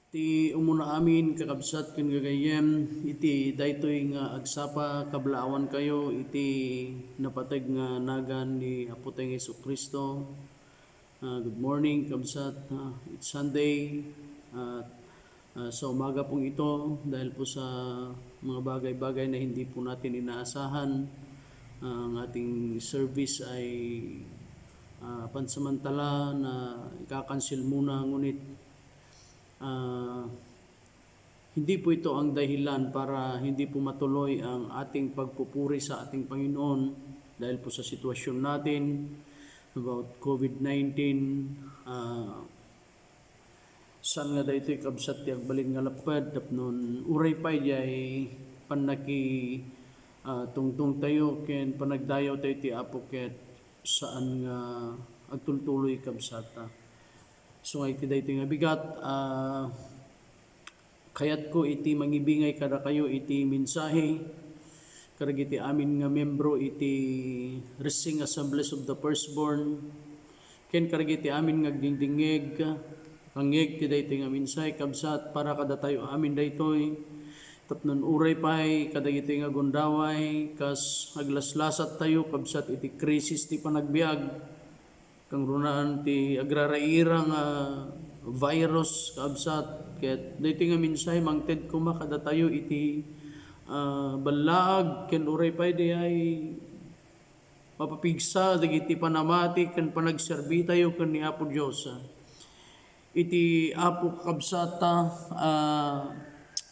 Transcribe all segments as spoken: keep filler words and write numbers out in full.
Ti umuna amin, kakabsat ken gagayyem, iti daytoy nga agsapa, kablaawankayo iti napateg nga nagan ni Apo tayo nga Jesu-Cristo. Ah, good morning, kabsat. Ah, it's Sunday. At, ah, sa umaga pong ito, dahil po sa mga bagay-bagay na hindi po natin inaasahan, ah, ang ating service ay, ah, pansamantala na ikakansil muna. Ngunit, ah, hindi po ito ang dahilan para hindi po matuloy ang ating pagpupuri sa ating Panginoon dahil po sa sitwasyon natin about covid nineteen. Ah, saan nga daytoy, kabsat, ti agbalin nga lapped tapno uray pay diay pannaki, ah, tungtong tayo ken panagdayaw tayo ti Apo ket saan nga agtultuloy, kabsat, ah. So, iti daytoy nga bigat, ah, kayatko iti mangibingay kadakayo iti mensahe kadagiti amin nga membro iti Rissing Assemblies of the Firstborn, ken kadagiti amin nga agdingdingngeg, kangngeg ti daytoy nga mensahe, kabsat, para kadatayo amin daytoy. Tapno uray pay kadagiti nga gundaway, kas aglaslasat tayo, kabsat, iti krisis ti panagbiag, kangrunaan ti agraraira nga virus, kabsat, ket daytoy nga mensahe mangted koma kadatayo iti, ah, ballaag ken uray pay diay mapapigsa dagiti panamati ken panagserbitayo ken ni Apo Dios. Iti Apo, kakabsat, ah,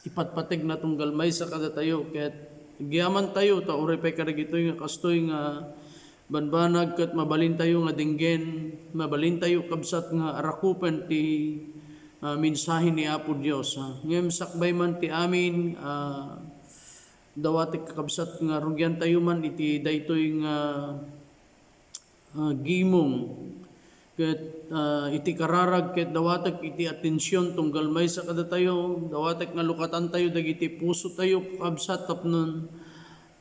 ipatpategna tunggal maysa kadatayo, ket agyamantayo ta uray pay kadagitoy nga kastoy nga banbanag ket mabalintayo nga denggen, mabalintayo, kabsat, nga arakupen ti, ah, mensahe ni Apo Dios, ah. Ngem sakbay man ti amin, ah, dawatek, kakabsat, nga rugiantayo man iti daytoy nga, ah, gimong ket, ah, iti kararag ket dawatek iti atension tunggal maysa kadatayo, dawatek nga lukatantayo dagiti pusotayo, kakabsat, tapnon,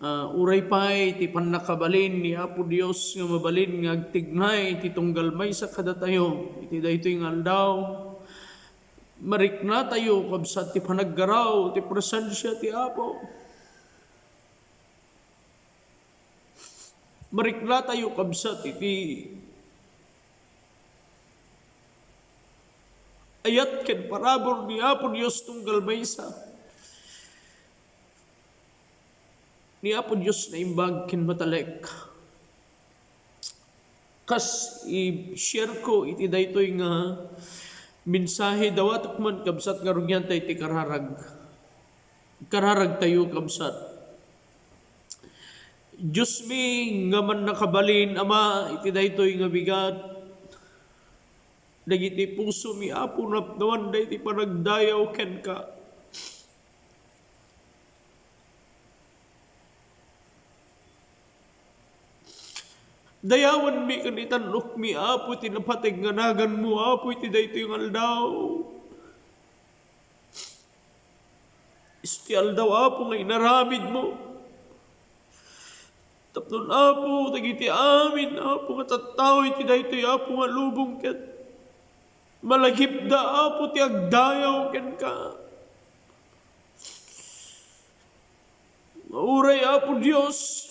ah, uray pay iti pannakabalin ni Apo Dios nga mabalin nga agtignay iti tunggal maysa kadatayo iti daytoy nga aldaw. Mariknatayo, kabsat, ti panaggaraw ti presensia ti Apo. Mariknatayo, kabsat, iti ayat ken parabur ni Apo Dios tunggal maysa. Ni Apo Dios naimbag ken matalek. Kas i-share ko iti daytoy nga mensahe, dawatek man, kabsat, nga rugianta iti kararag. Kararagtayo, kabsat. Diosmi nga mannakabalin, Ama, iti daytoy nga bigat, dagiti pusomi, Apo, napnawanda iti panagdayaw kenka. Dayawenmi ken itan-okmi, Apo, ti napateg nga naganmo, Apo, iti daytoy nga aldaw. Isu ti aldaw, Apo, nga inaramidmo. Tapnon, Apo, dagiti amin, Apo, nga tattao iti daytoy, Apo, nga lubong ket malagipda, Apo, ti agdayaw kenka. Nga uray, Apo Dios,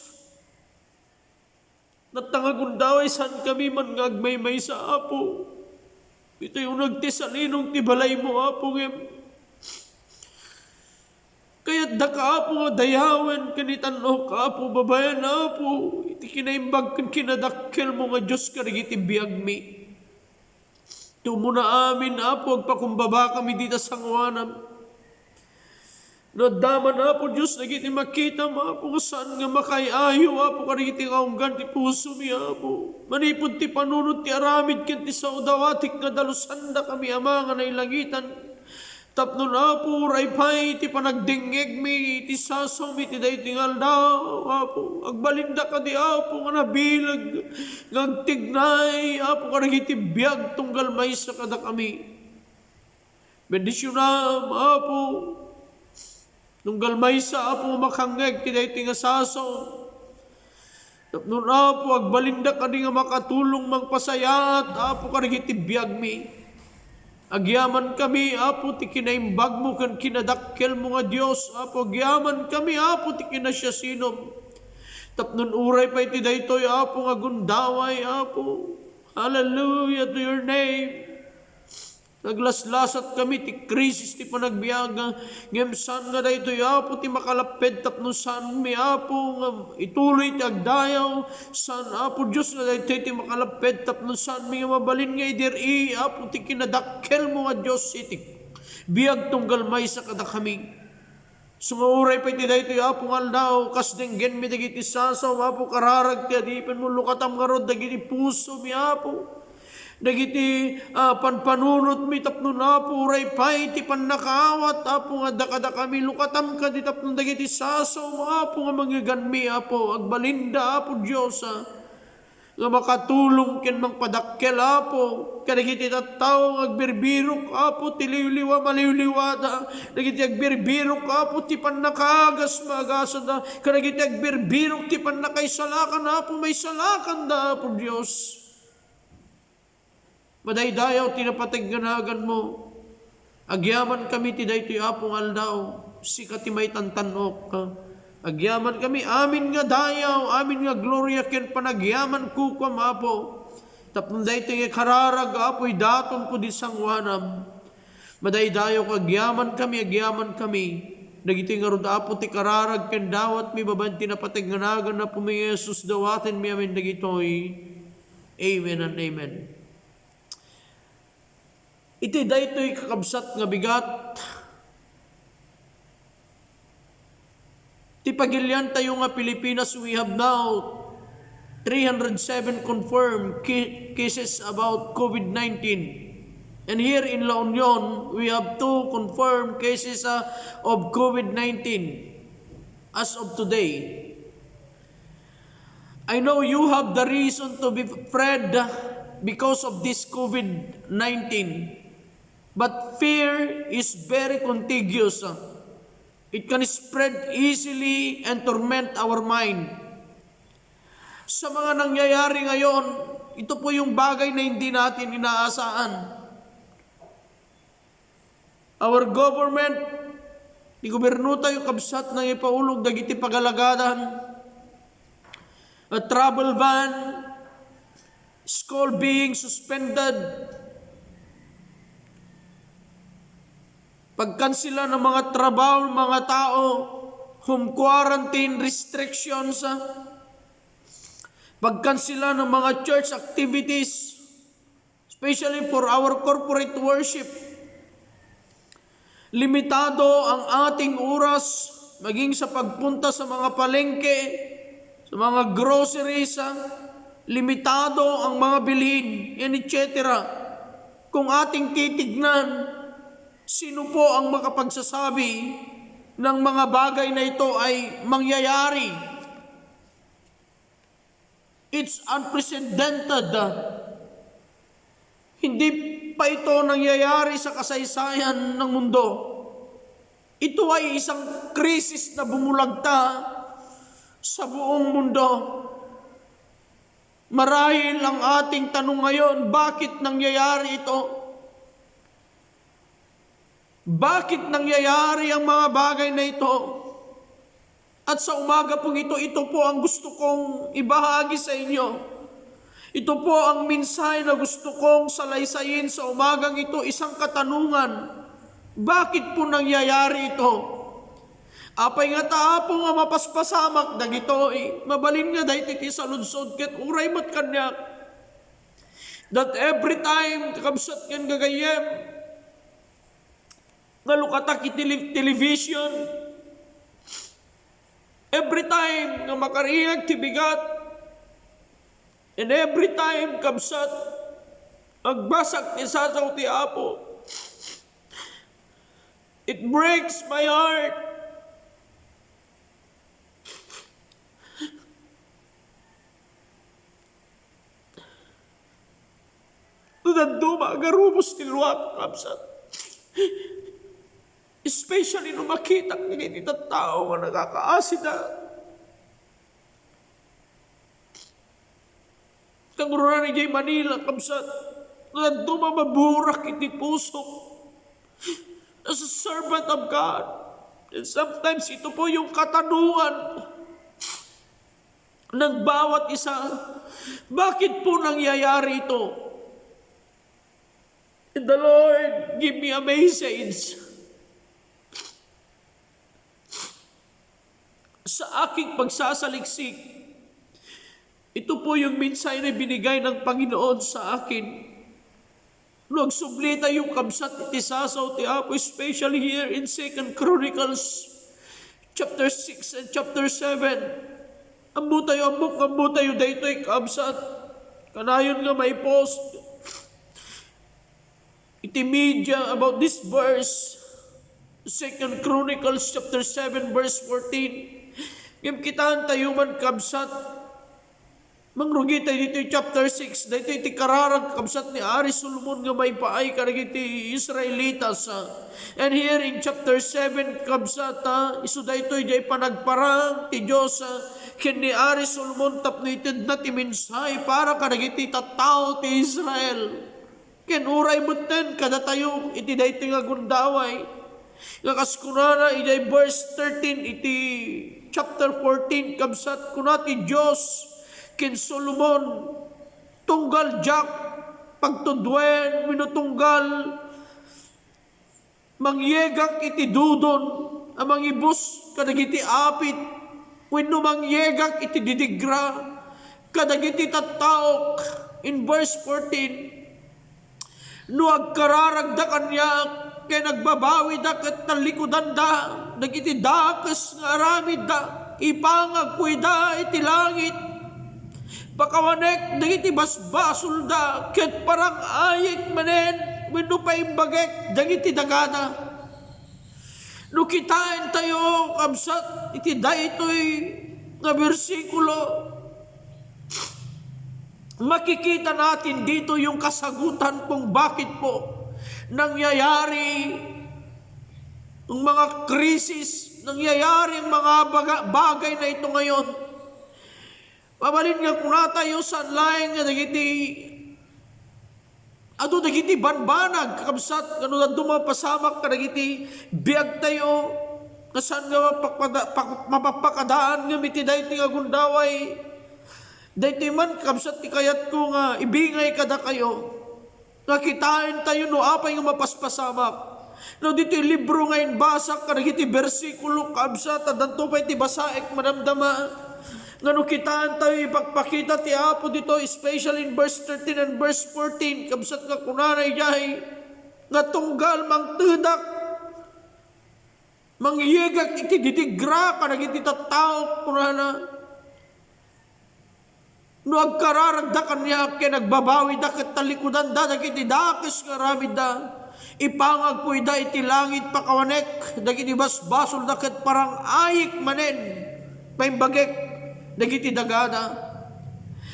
natta nga gundaway, saankami man nga agmaymaysa, Apo. Ditoy uneg ti salinong ti balaymo, Apo, ngem kayatdaka, Apo, nga dayawen ken itan-ok, Apo, babaen, Apo, iti kinaimbag ken kinadakkelmo nga Dios kadagiti biagmi. Ti umuna amin, Apo, agpakumbabakami dita sangoanam. No adda man, Apo Dios, dagiti makitam, Apo, nga saan nga makaay-ayo, Apo, kadagiti kaunggan ti pusomi, Apo. Manipud ti panunot ti aramid ken ti sao, dawatek nga dalusandakami, Ama nga nailangitan. Tapnon, Apo, uray pay ti panagdengngegmi iti sasawmi iti daytoy nga aldaw, Apo. Agbalinda kadi, Apo, nga nabileg nga agtignay, Apo, kadagiti biag tunggal maysa kadakami. Bendisionam, Apo. Tunggal maysa, Apo, nga makangngeg ti daytoy nga sasao. Tapno, Apo, agbalinda kadi nga makatulong mangpasayaat, Apo, kadagiti biagmi. Agyamankami, Apo, ti kinaimbagmo ken kinadakkelmo nga Dios, Apo. Agyamankami, Apo, ti kinasiasinom. Tapno uray pay ti daytoy, Apo, nga gundaway, Apo. Hallelujah to your name. Naglaslasat kami ti krisis ti panagbiag, ngem saan nga daytoy, Apo, ti makalapped tapno saanmi, Apo, nga ituloy ti agdayaw. Saan, Apo Dios, nga daytoy ti makalapped tapno saanmi nga mabalin nga idir-i, Apo, ti kinadakkelmo nga Dios iti biag tunggal maysa kadakami. So nga uray pay ti daytoy, Apo, nga aldaw, kas denggenmi dagiti sasaom, Apo, kararag ti adipenmo, lukatam ngarud dagiti pusomi, Apo. Dagiti, ah, panpanunotmi tapno, Apo, uray pay ti pannakaawat, Apo, nga dakadakami, lukatam kadi tapno dagiti sasaom, Apo, nga mangngeganmi, Apo, agbalinda, Apo Dios, ah, nga makatulong ken mangpadakkel, Apo, kadagiti tattao nga agbirbirok, Apo, ti liwliwa, maliwliwada, dagiti agbirbirok, Apo, ti pannakaagas, maagasada, kadagiti agbirbirok ti pannakaisalakan, Apo, maisalakanda, Apo Dios. Madaydayaw ti napateg nga naganmo. Agyamankami ti daytoy, Apo, nga aldaw. Sika ti maitantan-ok. Agyamankami amin nga dayaw, amin nga gloria ken panagyaman kukuam, Apo. Tapno daytoy nga kararag, Apo, idatonko di sangoanam. Madaydayaw, agyamankami, agyamankami. Dagitoy ngarud, Apo, ti kararag ken dawatmi babaen ti napateg nga nagan, Apomi nga Jesus, dawatenmi amin dagitoy. Amen and amen. Iti daytoy, kakabsat, nga bigat ti pagiliantayo nga Pilipinas, we have now three hundred seven confirmed ca-, cases about COVID nineteen. And here in La Union, we have two confirmed cases, uh, of COVID nineteen as of today. I know you have the reason to be afraid because of this COVID nineteen, but fear is very contagious. It can spread easily and torment our mind. Sa mga nangyayari ngayon, ito po yung bagay na hindi natin inaasahan. Our government, ti gobierno tayo, kabsat, nangipaulog dagiti pagalagadan, a travel ban, school being suspended, pagkansela ng mga trabaho, mga tao, home quarantine restrictions, ah, pagkansela ng mga church activities, especially for our corporate worship. Limitado ang ating oras, maging sa pagpunta sa mga palengke, sa mga groceries, ah, limitado ang mga bilhin, and et cetera. Kung ating titignan, sino po ang makapagsasabi ng mga bagay na ito ay mangyayari? It's unprecedented. Hindi pa ito nangyayari sa kasaysayan ng mundo. Ito ay isang krisis na bumulagta sa buong mundo. Marahil ang ating tanong ngayon, bakit nangyayari ito? Bakit nangyayari ang mga bagay na ito? At sa umaga pong ito, ito po ang gusto kong ibahagi sa inyo. Ito po ang mensahe na gusto kong salaysayin sa umagang ito, isang katanungan. Bakit po nangyayari ito? Apay nga ta, Apo, nga mapaspasamak dagitoy, mabalin nga daytoy ti saludsod ket uray met kaniak. That every time, kakabsat ken gagayyem, nga lukatak iti tele-, television, every time nga makarigat ti bigat, and every time, kabsat, agbasag ti sasaw ti Apo, it breaks my heart. No dadduma, agarubos ti luak, kabsat. Especially no makitak dagiti tattao nga nagakaasida. Kangruna idiay Manila, kabsat, No dadduma maburak iti pusok as a servant of God. And sometimes ito po yung katanungan ng bawat isa. Bakit po nangyayari ito? And the Lord give me a message. Sa aking pagsasaliksik, ito po yung mensahe na binigay ng Panginoon sa akin. No agsubli tayo, kabsat, iti sasaw ti Apo, especially here in Second Chronicles chapter six and chapter seven. Ammo tayo, ammok, ammo tayo, daytoy, kabsat. Kanayon nga may post iti media about this verse, Second Chronicles chapter seven, verse fourteen. Ngem kitaan tayo man, kabsat, mangrugi tayo ditoy chapter six, daytoy iti kararag, kabsat, ni Ari Solomon nga maipaay kadagiti Israelitas, ah. And here in chapter seven, kabsat, ah, isu daytoy diay panagparang ti Dios, ah, ken ni Ari Solomon tapno itedna ti mensahe para kadagiti tattao ti Israel. Ken uray metten kadatayo iti daytoy nga gundaway, nga kas kunana idiay verse thirteen iti chapter fourteen, kabsat, kuna ti Dios ken Solomon, "Tunggal diak pagtuduen wenno tunggal mangyegak iti dudon a mangibus kadagiti apit, wenno mangyegak iti didigra kadagiti tattaok." In verse fourteen, "No agkararagda kaniak ken agbabawida ket tallikudanda dagiti dakes nga aramidda, ipangagko ida iti langit. Pakawanek dagiti basbasolda ket parang-ayek manen wenno paimbagek dagiti dagada." No kitaentayo, kabsat, iti daytoy nga bersikulo, makikita natin dito yung kasagutan kung bakit po nangyayari ang mga krisis, nangyayari ang mga baga-, bagay na ito ngayon. Mabalin nga kunatayo, saan laeng nga dagiti adu dagiti banbanag, kakabsat, nga no dadduma mapasamak kadagiti biagtayo, nga saan nga mapakpada-, pak-, mapapakadaan ngem iti daytoy nga gundaway. Daytoy man, kakabsat, ti kayatko nga ibingay kadakayo, nga kitaentayo no apay nga mapaspasamak. No ditoy libro nga inbasak kadagiti bersikulo, kabsat, addanto pay ti basaek, madamdama. Nga no kitaentayo, ipakpakita ti Apo dito, especially in verse thirteen and verse fourteen, kabsat, nga kunana idiay, nga tunggal mangtedak, mangyegak iti didigra kadagiti tattao, kunana. No agkararagda kaniak ken agbabawida ket tallikudanda dagiti dakes nga aramidda, ipangagko ida iti langit pakawanek dagiti basbasolda ket parang-ayek manen paimbagek dagiti dagada.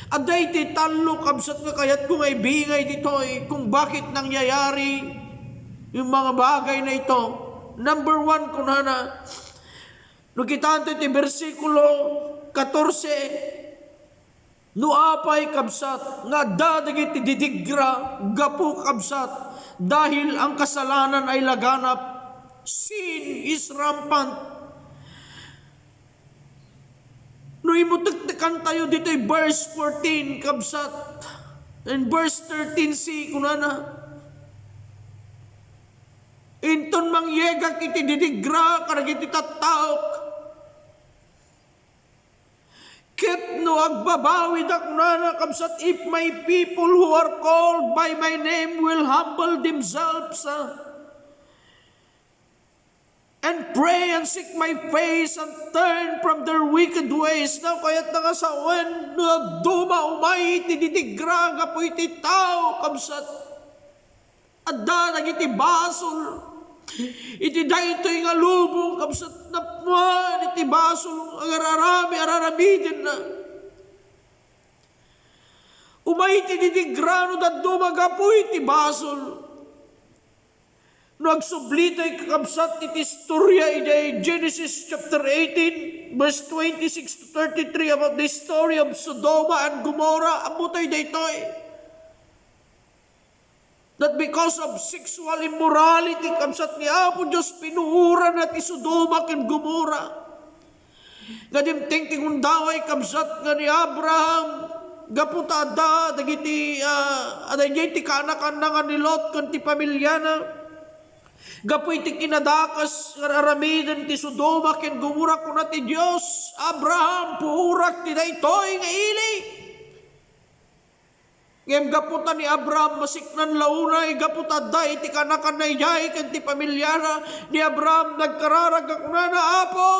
Adda iti tallo, kabsat, nga kayatko nga ibingay ditoy kung bakit nangyayari yung mga bagay na ito. Number one, kunana, no kitanto iti bersikulo katorse, no apay, kabsat, nga adda dagiti didigra gapu, kabsat, dahil ang kasalanan ay laganap, sin is rampant. No imutektekantayo ditoy verse fourteen, kabsat, and verse thirteen C, kunana, "Inton mangyegak iti didigra kadagiti tattaok, ket no agbabawidak," kunana, kabsat, "if my people who are called by my name will humble themselves, ah, and pray and seek my face and turn from their wicked ways." Now, kayatna nga sawen, no dadduma umay iti didigra gapu iti tao, kabsat. Adda dagiti basol iti daytoy nga lubong, kabsat, napman iti basol nga agararami, araramidenna. Umay iti didigra no dadduma gapu iti basol. No agsubli tayo, kakabsat, iti istorya idiay Genesis chapter eighteen, verse twenty-six to thirty-three, about the story of Sodoma and Gomorrah, ammo tayo daytoy. That because of sexual immorality, kabsat, ni Apo Dios, pinuoranna ti Sodoma ken Gomorra. Nga dimteng ti gundaway, kabsat, nga ni Abraham, gapu ta adda dagiti, ah, adda idiay ti kaanakanna nga ni Lot ken ti pamiliana. Gapu iti kinadakes nga aramiden ti Sodoma ken Gomorra, kuna ti Dios, "Abraham, puorak ti daytoy nga ili." Ngem gapu ta ni Abraham masiknan la unay, gapu ta adda iti kaanakanna idiay ken ti pamiliana, ni Abraham nagkararag nga kunana, "Apo,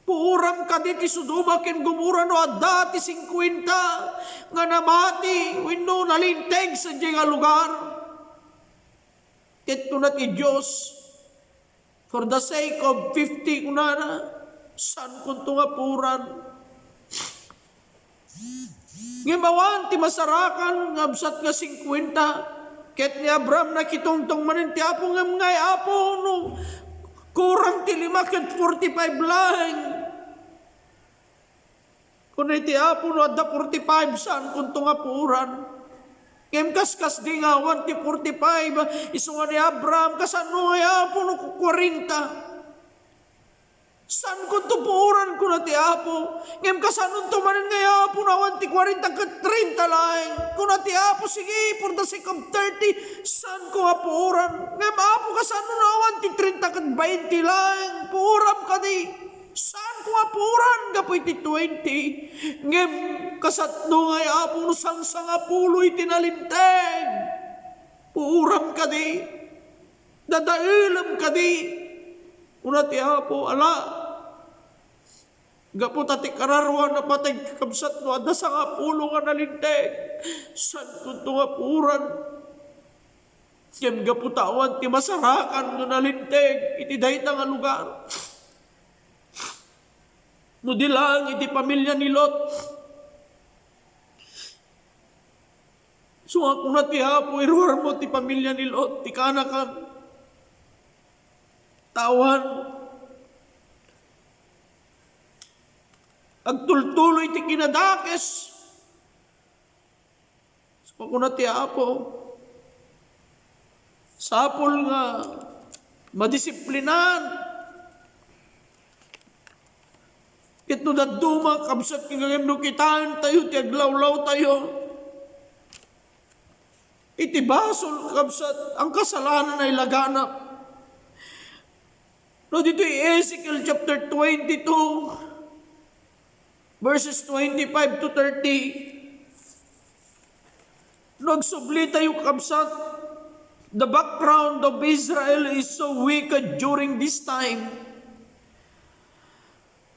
puoram kadi ti Sodoma ken Gomorra no adda ti singkuenta nga namati wenno nalinteg sadiay nga lugar?" Ket kuna ti Dios, "For the sake of fifty," kunana, "saankonto nga puoran." Ngem awan ti masarakan nga kabsat nga singkuenta. Ket ni Abraham nakitungtong manen ti Apo, ngem ngay, "Apo, no kurang ti lima ket forty-five laeng." Kuna iti Apo, "No adda forty-five, saankonto nga puoran." Ngem kaskasdi nga awan ti forty-five, isu nga ni Abraham, "Kasano ngay, Apo, no kwarenta? Saankonto puoran," kuna ti Apo. "Ngem kasanonto manen ngay, Apo, no awan ti kwarenta ket trenta laeng?" Kuna ti Apo, "Sige, for the sake of thirty, saanko nga puoran. Ngem, Apo, kasano no awan ti trenta ket bainte laeng? Puoram kadi? Saanko nga puoran gapu iti twenty? Ngem, kasano ngay, Apo, no sangsangapulo iti nalinteg? Puoram kadi? Dadaelem kadi?" Kuna ti Apo, "Ala, gapu ta ti kararua napateg, kakabsat, no adda sangapulo nga nalinteg, saankonto nga puoran. Ngem gapu ta awan ti masarakan nga nalinteg iti dayta nga lugar, no di laeng iti pamilia ni Lot." Isu nga kuna ti Apo, "Iruarmo ti pamilia ni Lot, ti kaanakan. Ta awan agtultuloy ti kinadakes." Isu nga kuna ti Apo, "Sapul nga madisiplinan." Ket no dadduma, kabsat, ngem no kitaentayo ti aglawlawtayo iti basol, kabsat, ang kasalanan ay laganap. No, ditoy Ezekiel chapter twenty-two, verses twenty-five to thirty, no, agsubli tayo, kabsat, the background of Israel is so wicked during this time.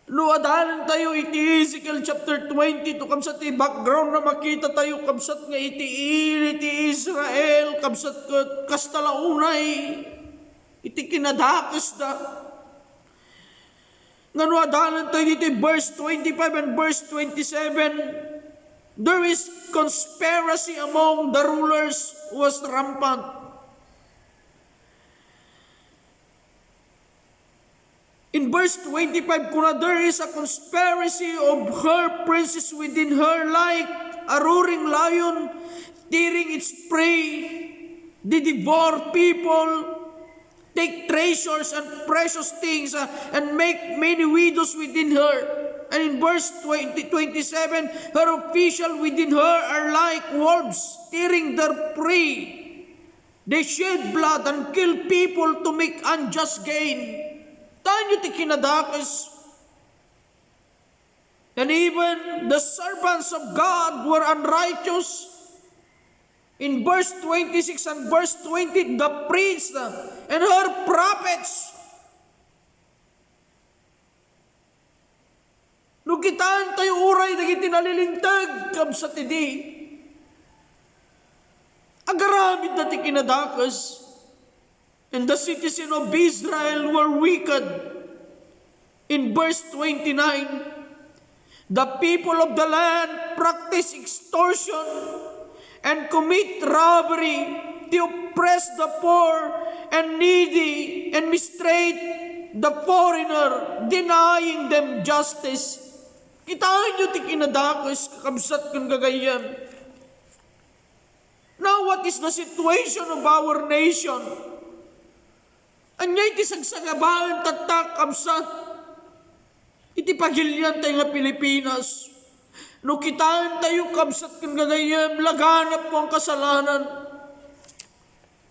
No, adalan tayo iti Ezekiel chapter twenty-two, kabsat, ti background na makita tayo, kabsat, nga iti ili ti Israel, kabsat, ket kasta la unay iti kinadakesda. Nga no adalan tayo iti verse twenty-five and verse twenty-seven, there is conspiracy among the rulers was rampant. In verse twenty-five, kuna, "There is a conspiracy of her princes within her, like a roaring lion tearing its prey. They devour people, take treasures and precious things, uh, and make many widows within her." And in verse twenty, twenty-seven, "Her official within her are like wolves tearing their prey. They shed blood and kill people to make unjust gain." Tanyo ti kinadakes. "And even the servants of God were unrighteous." In verse twenty-six and verse twenty, the priest and her prophets. No kitaentayo uray dagiti nalilinteg, kabsat, idi, agaramidda ti kinadakes. "And the citizen of Israel were wicked." In verse twenty-nine, "The people of the land practice extortion and commit robbery. They oppress the poor and needy and mistreat the foreigner, denying them justice." Kitaenyo ti kinadakes, kakabsat ken gagayyem. Now, what is the situation of our nation? Ania iti sagsagabaentayo, kabsat, iti pagiliantayo nga Pilipinas? No kitaentayo, kabsat ken gagayyem, laganap ko ang kasalanan.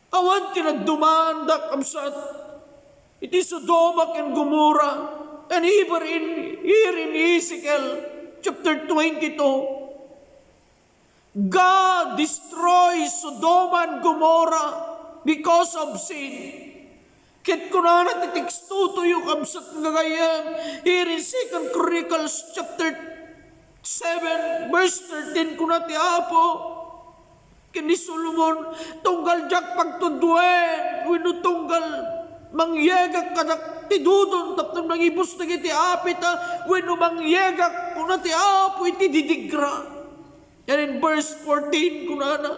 Awan ti nagdumaanda, kabsat, iti Sodoma ken Gomorra. And even in, here in Ezekiel chapter twenty-two, God destroys Sodom and Gomorrah because of sin. Ket kunana ti tekstotayo, kabsat nga gagayyem, here in Second Chronicles chapter seven, verse thirteen, kuna ti Apo ken ni Solomon, "Tunggal diak pagtuduen, wenno tunggal mangyegak kadak ti dudon tapno mangibus dagiti apita, wenno mangyegak," kuna ti Apo, "iti didigra." And in verse fourteen, kunana,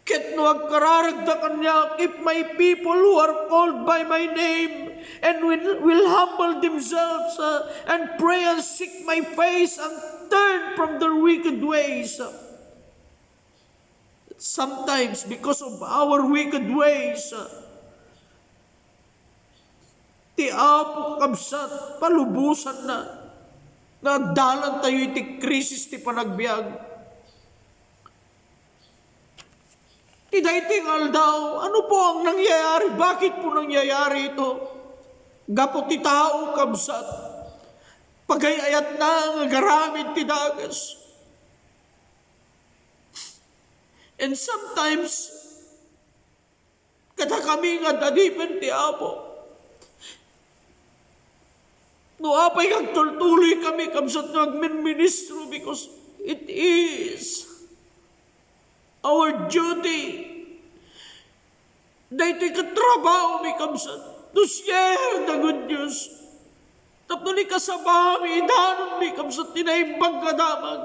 "Ket no agkararagda kaniak, if my people who are called by my name and will, will humble themselves, uh, and pray and seek my face and turn from their wicked ways." Sometimes, because of our wicked ways, uh, ti Apo, kabsat, palubosanna nga agdalantayo iti krisis ti panagbiag. Ti daytoy nga aldaw, ano po ang nangyayari? Bakit po nangyayari ito? Gapu ti tao, kabsat, pagay-ayatna nga agaramid ti dakes. And sometimes, kadakami nga ad-adipen ti Apo, no apay nga agtultuloy kami, kabsat, nga agminministro, because it is our duty. Daytoy ket trabahomi, kabsat, to share the good news. Tapno ni kasabami, idanonmi, kabsat, ti naimbag nga damag.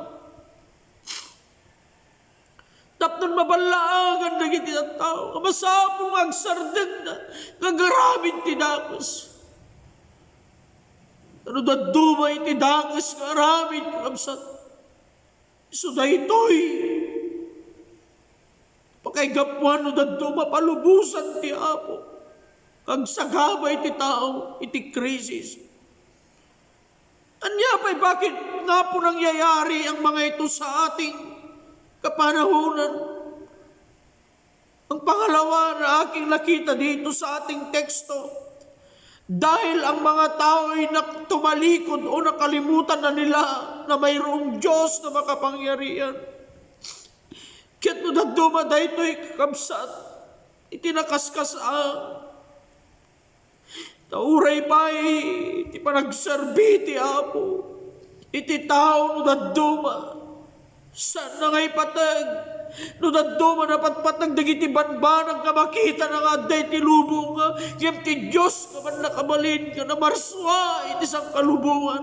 Tapno maballaagan dagiti tattao nga masapul nga agsardengda nga agaramid ti dakes. No dadduma iti dakes nga aramid, kabsat, isu daytoy, pakaigapuan no dadduma, palubosan ti Apo nga agsagaba iti tao iti krisis. Ania pay, bakit nga po nangyayari ang mga ito sa ating kapanahunan? Ang pangalawa na aking nakita dito sa ating teksto, dahil ang mga tao ay nak-, tumalikod o nakalimutan na nila na mayroong Diyos na makapangyarihan. Ket no dadduma daytoy, kakabsat, iti nakaskas-an, ta uray pay ti panagserbi ti Apo iti tao no dadduma, saanna nga ipateg. No dadduma napatpateg dagiti banbanag nga makitana nga adda iti lubong, ngem ti Dios nga mannakabalin nga namarsua iti sangkalubongan.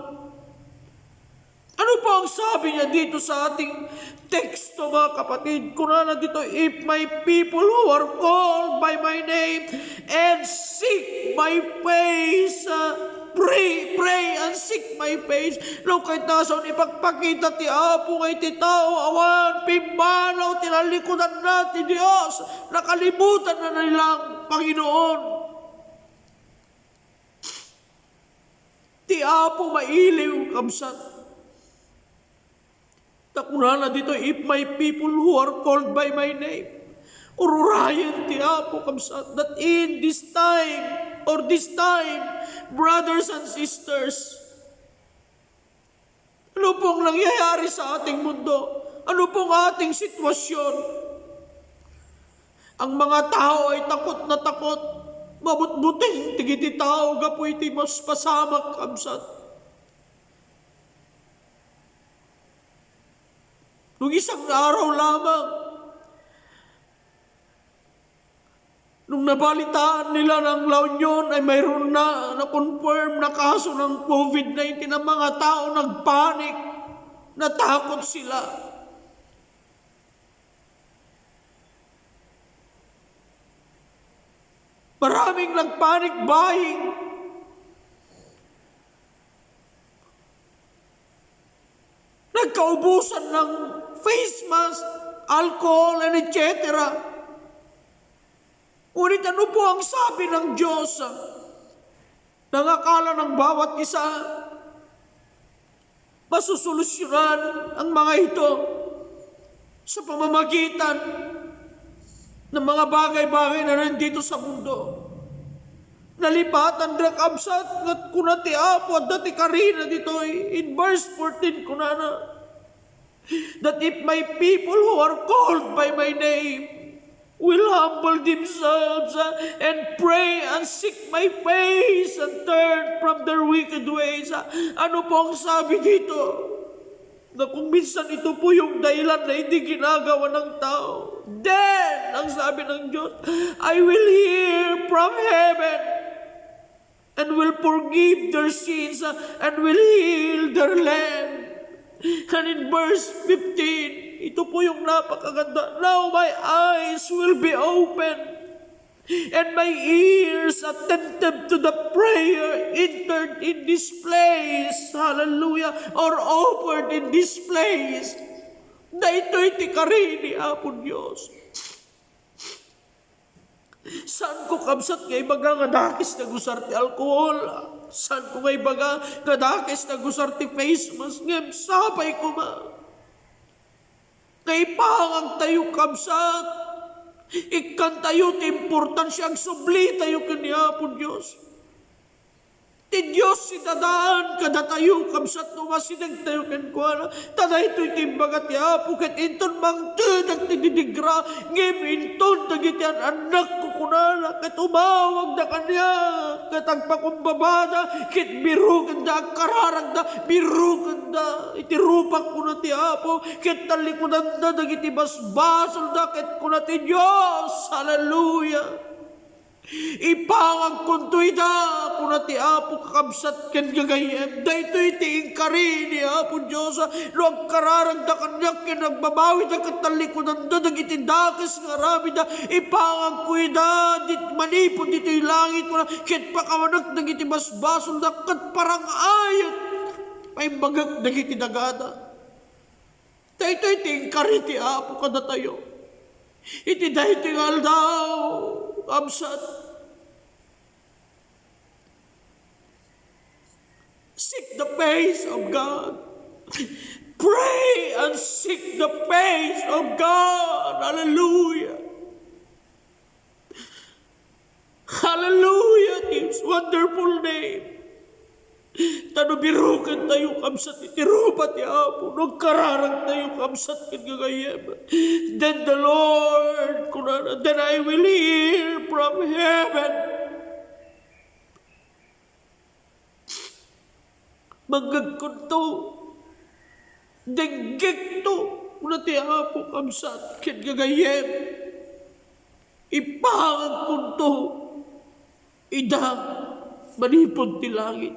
Ano po ang sabi niya dito sa ating teksto, mga kapatid? Kunana dito, "If my people who are called by my name and seek my face," uh, pray, pray and seek my face. No, kayatna nga ipagpakita ti Apo nga iti tao, awan pimmanaw ti nalikudanna ti Dios, nakalimutan na nilang Panginoon. Ti Apo mailiw, kabsat. Ta kunana dito, "If my people who are called by my name," ururayen ti Apo, kabsat, that in this time, or this time, brothers and sisters, ano pong nangyayari sa ating mundo? Ano pong ating sitwasyon? Ang mga tao ay takot na takot. Mabutbuteng dagiti tao gapu iti mas pasamak, kabsat. Nung isang araw lamang, nung nabalitaan nila ng La Union ay mayroon na na-confirm na kaso ng covid nineteen, ang mga tao nagpanik, natakot sila. Maraming nag-panic buying. Nagkaubusan ng face mask. alcohol, and et cetera. Ngunit ano po ang sabi ng Diyos? Nangakala ng bawat isa, masusolusyonan ang mga ito sa pamamagitan ng mga bagay-bagay na nandito sa mundo. Nalipatan da, kabsat, ngat kuna ti Apo, adda ti karina ditoy. In verse fourteen, kunana, that if my people who are called by my name will humble themselves, uh, and pray and seek my face and turn from their wicked ways. Uh, ano po ang sabi dito? Na kung minsan ito po yung dahilan na hindi ginagawa ng tao. Then, ang sabi ng Diyos, "I will hear from heaven and will forgive their sins, uh, and will heal their land." And in verse fifteen, ito po yung napakaganda, "Now my eyes will be open and my ears attentive to the prayer entered in this place." Hallelujah. Or offered in this place. Daytoy ti kari ni Apo Dios. Saan ko, kabsat, nga ibaga nga dakes ti agusar ti alcohol? Saan ko nga ibaga nga dakes ti agusar ti face mask? Ngem sapay koma nga ipangagtayo, kabsat, ikkantayo ti importansia, agsublitayo ken ni Apo Dios. Ti Dios ti dadaan kadatayo, kabsat, no masidegtayo kenkuana. Ta daytoy ti imbaga ti Apo, ket inton mangted ti didigra, ngem inton dagiti an-annakko, kunana, ket umawagda kaniak, ket agpakumbabada, ket birukenda, agkararagda, birukenda iti rupak, kuna ti Apo, ket tallikudanda dagiti basbasolda, ket kuna ti Dios. Hallelujah! Ipangagkonto ida, kuna ti Apo, kakabsat ken gagayyem. Daytoy ti inkari ni Apo Dios. No agkararagda kaniak ken agbabawida ket tallikudanda dagiti dakes nga aramidda, ipangagko ida dit-, manipud ditoy langit, kuna, ket pakawanek dagiti basbasolda ket parang-ayek paimbagek dagiti dagada. Daytoy ti inkari ti Apo kadatayo. Iti daytoy nga aldaw, kabsat, seek the face of God. Pray and seek the face of God. Hallelujah. Hallelujah to His wonderful name. Ta no birukentayo, kabsat, iti rupa ti Apo, no agkararagtayo, kabsat ken gagayyem, then the Lord, kunana, then I will hear from heaven. Mangngegkonto, denggekto, kuna ti Apo, kabsat ken gagayyem. Ipangagkonto ida manipud ti langit.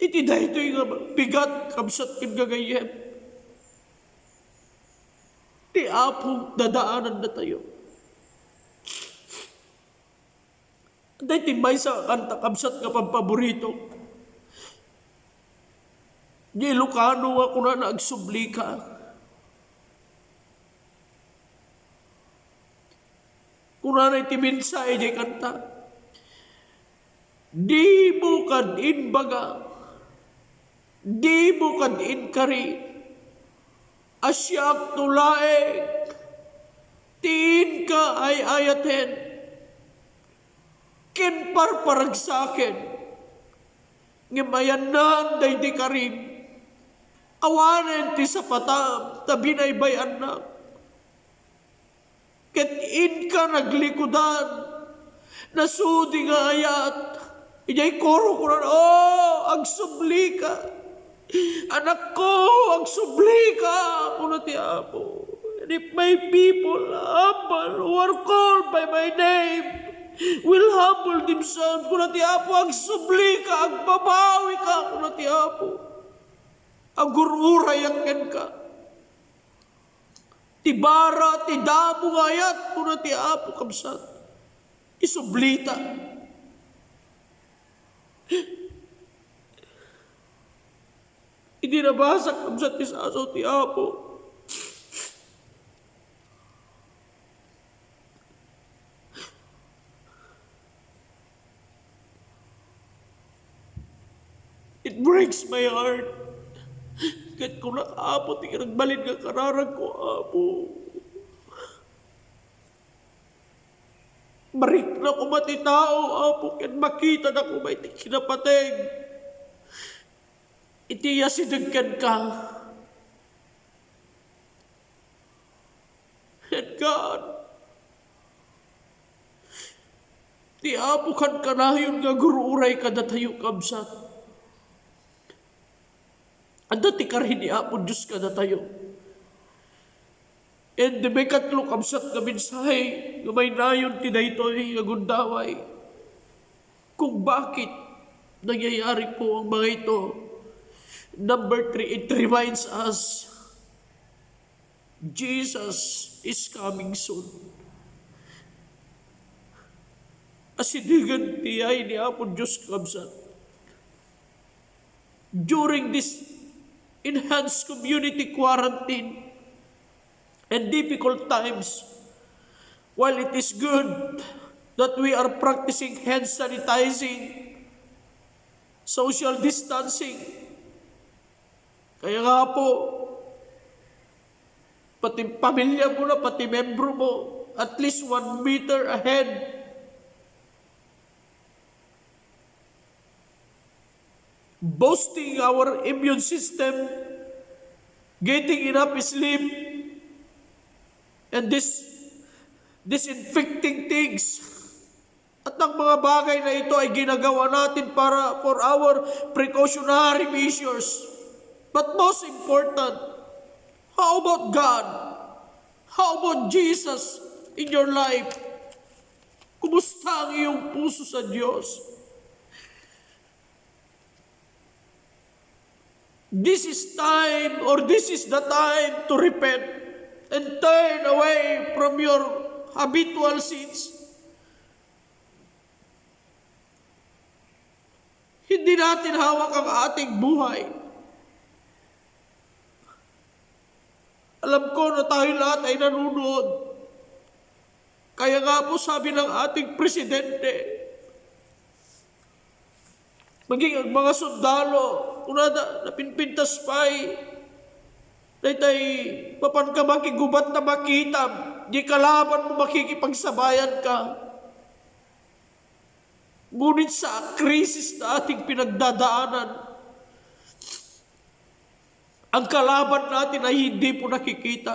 Iti daytoy nga bigat, kabsat ken gagayyem, ti Apo dadaanandatayo. Daytoy maysa a kanta, kabsat, nga pampaborito. Di Ilocano nga kunana, "Agsubli ka." Kunana iti mensahe diay kanta, "Dimo kad imbaga, dimo kad inkari a siak laeng ti inka ay-ayaten ken parparagsaken, ngem ayannak daydi karim. Awanen ti sapatam ta binaybay-annak. Ket inka naglikudan, nasudi nga ayat." Idiay koro, kunana, "Oh, agsubli ka. Anakko, agsubli ka," kuna ti Apo. "And if my people humble, who are called by my name, will humble themselves," kuna ti Apo, "agsubli ka, agbabawi ka," kuna ti Apo, "agur-urayak kenka." Ti bara, ti damo nga ayat, kuna ti Apo, kabsat, isublita. Idi nabasa, kabsat, ti sasaw ti Apo, It breaks my heart. Ket kunak, Apo, ti nagbalin nga kararagko, Apo. Marikna koma ti tao, Apo, ken makitada koma iti kinapateg. Iti asideg kenka. And God, ti Apo kankanayon nga agur-uray kadatayo, kabsat. Adda ti karin ni Apo Dios kadatayo. And ti maikatlo, kabsat, nga mensahe nga mainayon ti daytoy nga gundaway, kung bakit nangyayari po ang mga ito. Number three, it reminds us Jesus is coming soon. Asidegen ti yay ni Apo Dios, kabsat. During this enhanced community quarantine and difficult times, while it is good that we are practicing hand sanitizing, social distancing, kaya nga po, pati pamilya mo na, pati membro mo, at least one meter ahead. Boosting our immune system, getting enough sleep, and this disinfecting things. At ang mga bagay na ito ay ginagawa natin para for our precautionary measures. But most important, how about God? How about Jesus in your life? Kumusta ang iyong puso sa Diyos? This is time, or this is the time to repent and turn away from your habitual sins. Hindi natin hawak ang ating buhay. Alam ko na tayo lahat ay nanonood. Kaya nga po, sabi ng ating presidente, maging ang mga sundalo, kunada, napinpintas pay, daytay, mapan ka makigubat na makita, di kalaban mo, makikipagsabayan ka. Ngunit sa krisis na ating pinagdadaanan, ang kalaban natin ay hindi po nakikita.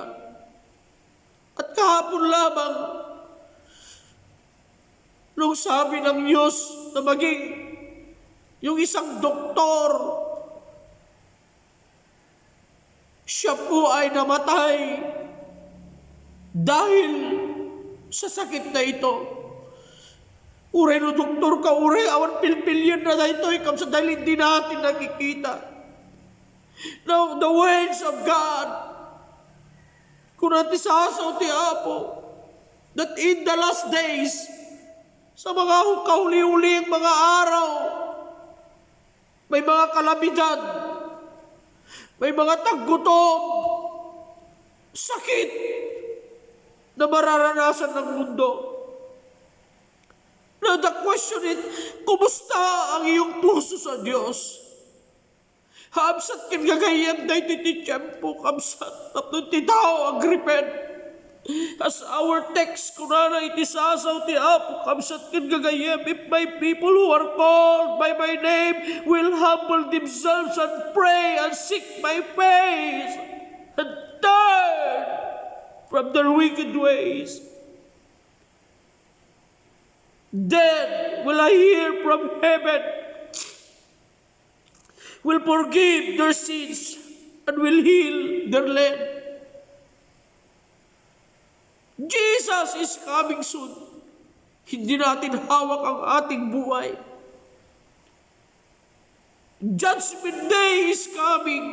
At kahapon lamang, nung sabi ng news na maging yung isang doktor, siya po ay namatay dahil sa sakit na ito. Uray no doktor ka, uray awan pilpilian na daytoy, kabsat, dahil hindi natin nakikita. Now, the words of God, kuna ti sasaw ti Apo, that in the last days, sa mga kahuli-huling mga araw, may mga kalamidad, may mga taggutom, sakit na mararanasan ng mundo. Now the question is, kumusta ang iyong puso sa Dios? Kabsat ken gagayyem, daytoy ti tiempo, kabsat, tapno ti tao agrepent. As our text, kunana iti sasaw ti Apo, kabsat ken gagayyem, "If my people who are called by my name will humble themselves and pray and seek my face and turn from their wicked ways, then will I hear from heaven, will forgive their sins, and will heal their land." Jesus is coming soon. Hindi natin hawak ang ating buhay. Judgment Day is coming.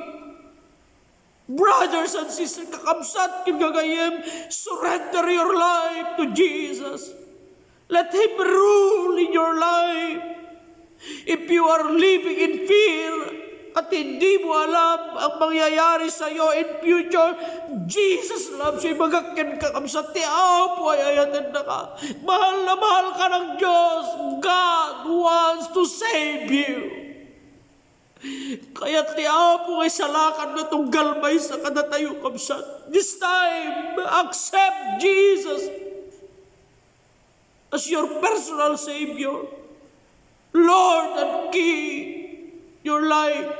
Brothers and sisters, kakabsat ken gagayyem, surrender your life to Jesus. Let Him rule in your life. If you are living in fear at hindi mo alam ang mangyayari sa iyo in future, Jesus loves you. Ibagak ken kakabsat, ti Apo ay ayatennaka. Mahal na mahal ka ng Diyos. God wants to save you. Kayat ti Apo nga isalakanna tunggal maysa kadatayo, kabsat. This time, accept Jesus as your personal Savior, Lord and King, your life.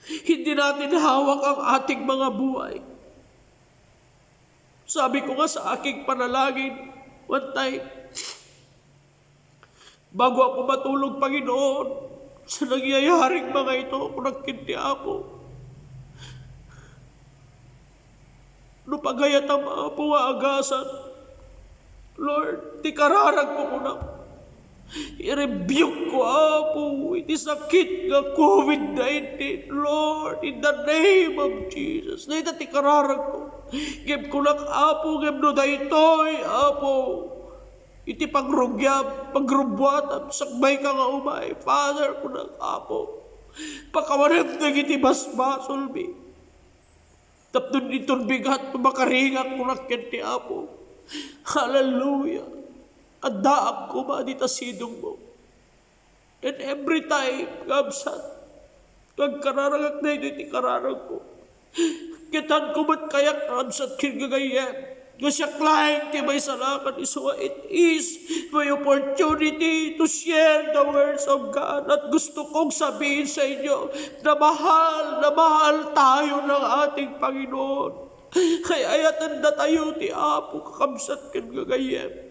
Hindi natin hawak ang ating mga buhay. Sabi ko nga sa aking panalangin, one time, bago ako matulog, Panginoon, sa nangyayaring mga ito, kunak ken ti Apo, no pagayatam, Apo, nga agasan, Lord, ti kararagko, kunak, i-rebuke ko, Apo, iti sakit nga covid nineteen, Lord, in the name of Jesus. Dayta ti kararagko. Ngem kunak, Apo, ngem no daytoy, Apo, iti pagrugiam, pagrubuatam, sakbay ka nga umay. Father, kunak, Apo, pakawanem dagiti basbasolmi. Tapno inton bigat, makaringak, kunak ken ti Apo. Hallelujah. Addaak koma dita sidongmo. And every time, kabsat, nga agkararagak daytoy ti kararagko, kitanko met kayak, kabsat ken gagayyem, nga siak laeng ti maisalakan, isu nga it is my opportunity to share the words of God. At gusto kong sabihin sa inyo na mahal na mahal tayo ng ating Panginoon. Ay-ayaten datayo ti Apo, kakabsat ken gagayyem.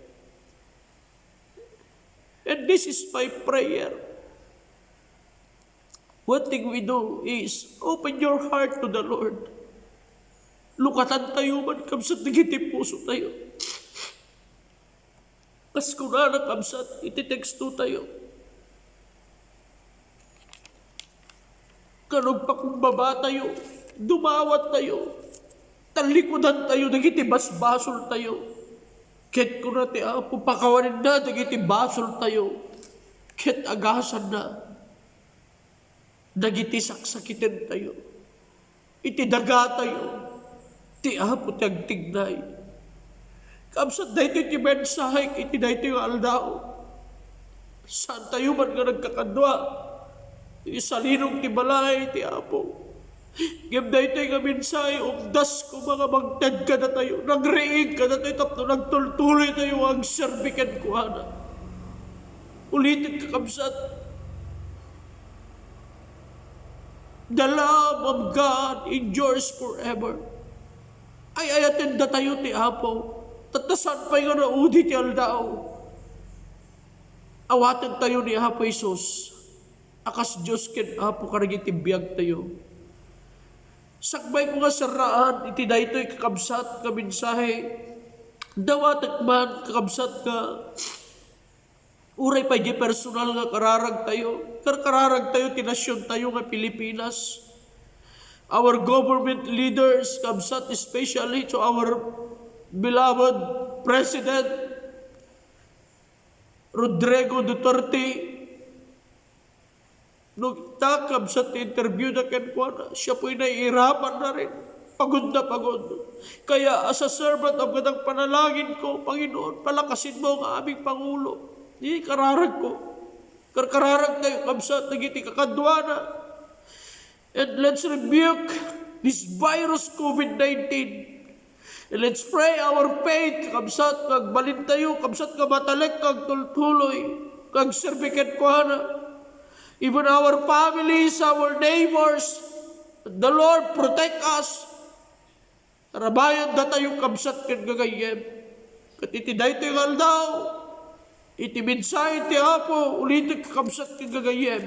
And this is my prayer. One thing we do is open your heart to the Lord. Lukatan tayo man, kabsat, dagiti puso tayo. Kas kunana, kabsat, iti teksto tayo, nga nagpakumbaba tayo, dumawat tayo, talikudan tayo dagiti basbasol tayo. Ket kuna ti Apo, pakawanenna dagiti basol tayo, ket agasanna dagiti saksakiten tayo. Iti daga tayo, ti Apo ti agtignay. Kabsat, daytoy ti mensahe iti daytoy nga aldaw. Saan tayo man nga nagkakadua iti salinog ti balay ti Apo. Ngem daytoy nga mensahe, umdas koma nga mangted kadatayo, nagriing kadatayo tapno nagtultuloy tayo nga agserbi kenkuana. Ulitek, kakabsat, the love of God endures forever. Ay-ayaten datayo ti Apo, tatta saan pay nga naudi ti aldaw. Awaten tayo ni Apo Jesus a kas Dios ken Apo kadagiti biag tayo. Sakbay ko nga serraan iti daytoy, kakabsat, nga mensahe, dawatek man, kakabsat, nga uray pay di personal nga kararag tayo, karkararag tayo ti nasion tayo nga Pilipinas, our government leaders, kabsat, especially to our beloved President Rodrigo Duterte. No, ta, kabsat, ti interview na kenkuana, siya po'y naiirapan na rin. Pagod na pagod. Kaya, as a servant of God, ang panalangin ko, Panginoon, palakasin mo ang aming Pangulo. Di kararag ko. Karkararag tayo, kabsat, dagiti kakaduana. And let's rebuke this virus, covid nineteen. And let's pray our faith, kabsat, nga agbalin tayo, kabsat, nga matalek, nga agtultuloy, nga agserbi kenkuana. Even our families, our neighbors, the Lord protect us. Rabayan datayo, kabsat ken gagayyem. Ket iti daytoy nga aldaw, iti mensahe ti Apo, ulitek, kabsat ken gagayyem,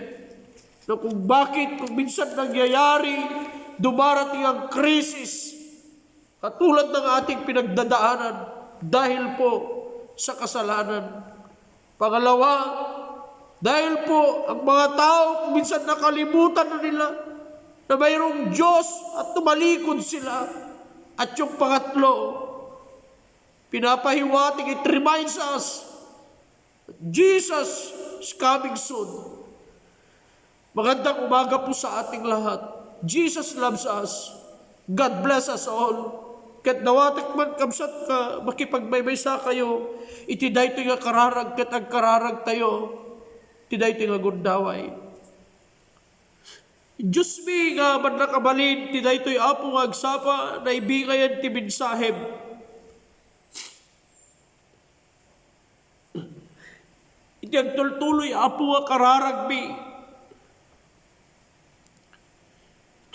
no kung bakit, kung minsan nangyayari, dumarating ang krisis, katulad ng ating pinagdadaanan dahil po sa kasalanan. Pangalawa, dahil po ang mga tao kung minsan nakalimutan na nila na mayroong Diyos at tumalikod sila. At yung pangatlo, pinapahiwatig, it reminds us, Jesus is coming soon. Magandang umaga po sa ating lahat. Jesus loves us. God bless us all. Ket dawatek man, kabsat, nga makipagmaymaysa kayo iti daytoy nga kararag ket agkararag tayo. ti daytoy nga gundaway. Diosmi nga mannakabalin ti daytoy, Apo, nga agsapa, naibingayan ti mensahem. Iti agtultuloy, Apo, nga kararagmi,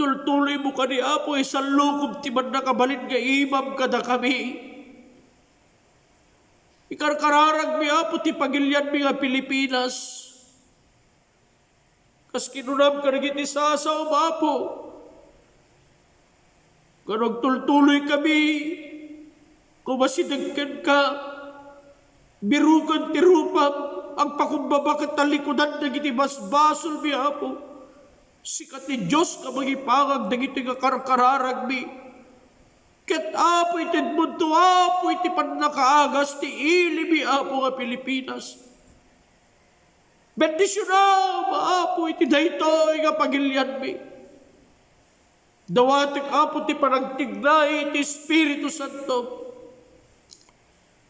tultuloymo kadi, Apo, isallukob ti mannakabalin nga imam kadakami. Ikarkararagmi, Apo, ti pagilianmi nga Pilipinas. Kas kinunam kadagiti sasaom, Apo, nga no agtultuloykami, kumasideg kenka, biruken ti rupam, agpakumbaba ket talikudan dagiti basbasolmi, Apo. Sika ti Dios nga mangipangag dagitoy nga karkararagmi. Ket, Apo, itedmonto, Apo, iti pannakaagas ti ilimi, Apo, nga Pilipinas. Bendisionam, Apo, iti daytoy nga pagilianmi. Dawatek, Apo, ti panagtignay ti Espiritu Santo.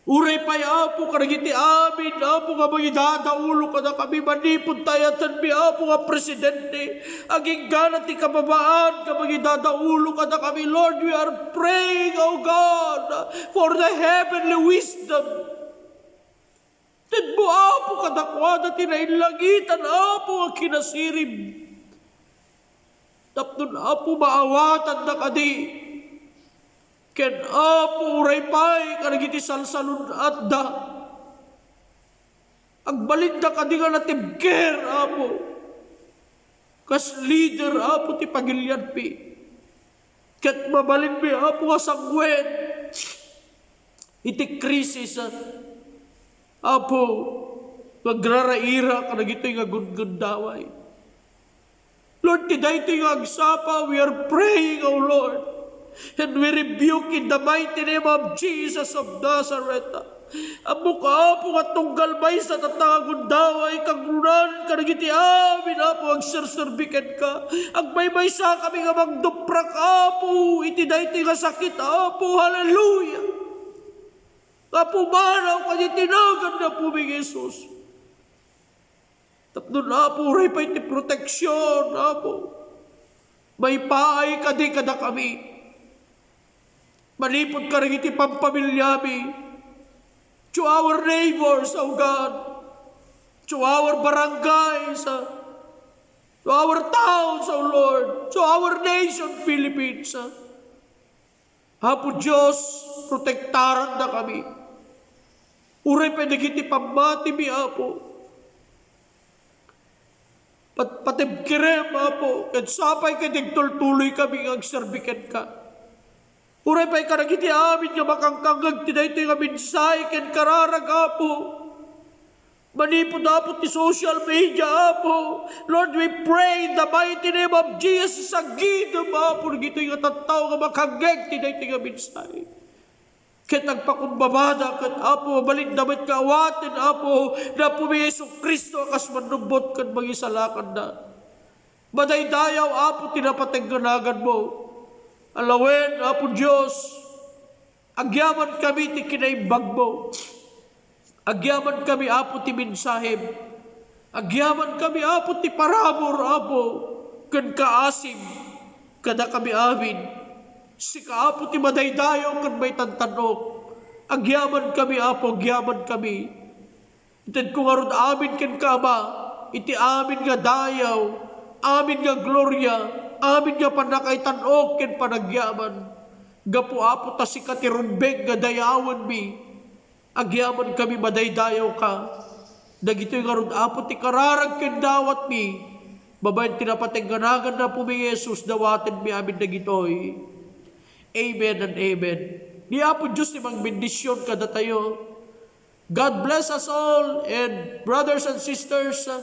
Uray pay, Apo, kadagiti amin, Apo, nga mangidadaulo kadakami manipud ta ayatenmi, Apo, nga presidente. Agingga ti kababaan nga mangidadaulo kadakami. Lord, we are praying, O God, for the heavenly wisdom. Tedmo, Apo, kadakuada ti naillangitan, Apo, nga kinasirib. Tapno, Apo, maawatanda kadi. Ken, Apo, uray pay kadagiti salsalun-atda, agbalinda kadi nga natibker, Apo. Kas leader, Apo, ti pagilianmi. Ket mabalinmi, Apo, a sanguen iti krisis, Apo, nga agraraira kadagitoy nga gundgundaway. Lord, ti daytoy nga agsapa, we are praying, O Lord. And we rebuke in the mighty name of Jesus of Nazareth. Ammok, Apo, nga tunggal maysa tatta nga gundaway, kangrunan kadagiti amin, Apo, agserserbi kenka. Agmaymaysa kami nga mangduprak, Apo, iti daytoy nga sakit, Apo. Hallelujah. Apo, manaw kadi ti nagan ni Apomi Jesus. Tapno, Apo, uray pay ti proteksion, Apo. Maipaay kadi kadakami. Manipud kadagiti pampamilyami, to our neighbors, O God, to our barangays, uh, to our towns, O Lord, to our nation, Philippines, uh. Apo Dios, protektarandakami. Uray pay dagiti pammatimi, Apo. Pat-, patibkerem, Apo, ket sapay ket agtultuloykami nga agserbi kenka. Uray pay kadagiti amin nga makangkangngeg ti daytoy nga mensahe ken kararag, Apo. Manipud, Apo, ti social media, Apo. Lord, we pray in the mighty name of Jesus, agidem, Apo, dagitoy nga tattao nga makangngeg ti daytoy nga mensahe. Ket agpakumbabada ket, Apo, mabalinda met nga awaten, Apo, ni Apomi Jesu-Cristo a kas mannubbot ken mangisalakanda. Madaydayaw, Apo, ti napateg nga naganmo. Alawen, Apo Dios, agyamankami ti kinaimbagmo. Agyamankami, Apo, ti mensahem. Agyamankami, Apo, ti parabur, Apo, ken kaasim kadakami amin. Sika, Apo, ti madaydayaw ken maitantan-ok. Agyamankami, Apo, agyamankami. Itedko ngarud amin kenka, Ama, iti amin nga dayaw, amin nga gloria, amin nga pannakaitan-ok ken panagyaman. Gapu, Apo, ta sika ti rumbeng nga dayawenmi. Agyamankami, madaydayawka. Dagitoy ngarud, Apo, ti kararag ken dawatmi. Babaen ti napateg nga nagan ni Apomi Jesus, dawatenmi amin dagitoy. Amen and amen. Ni Apo Dios ti mangbendision kadatayo. God bless us all, and brothers and sisters, uh,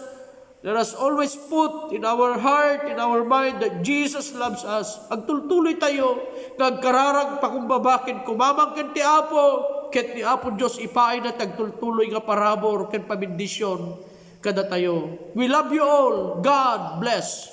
let us always put in our heart, in our mind, that Jesus loves us. Agtultuloy tayo nga agkararag pakumbaba ken kumamang ken ti Apo, ket ni Apo Dios ipaayna ti agtultuloy nga parabur ken pamendisyon kadatayo. We love you all. God bless.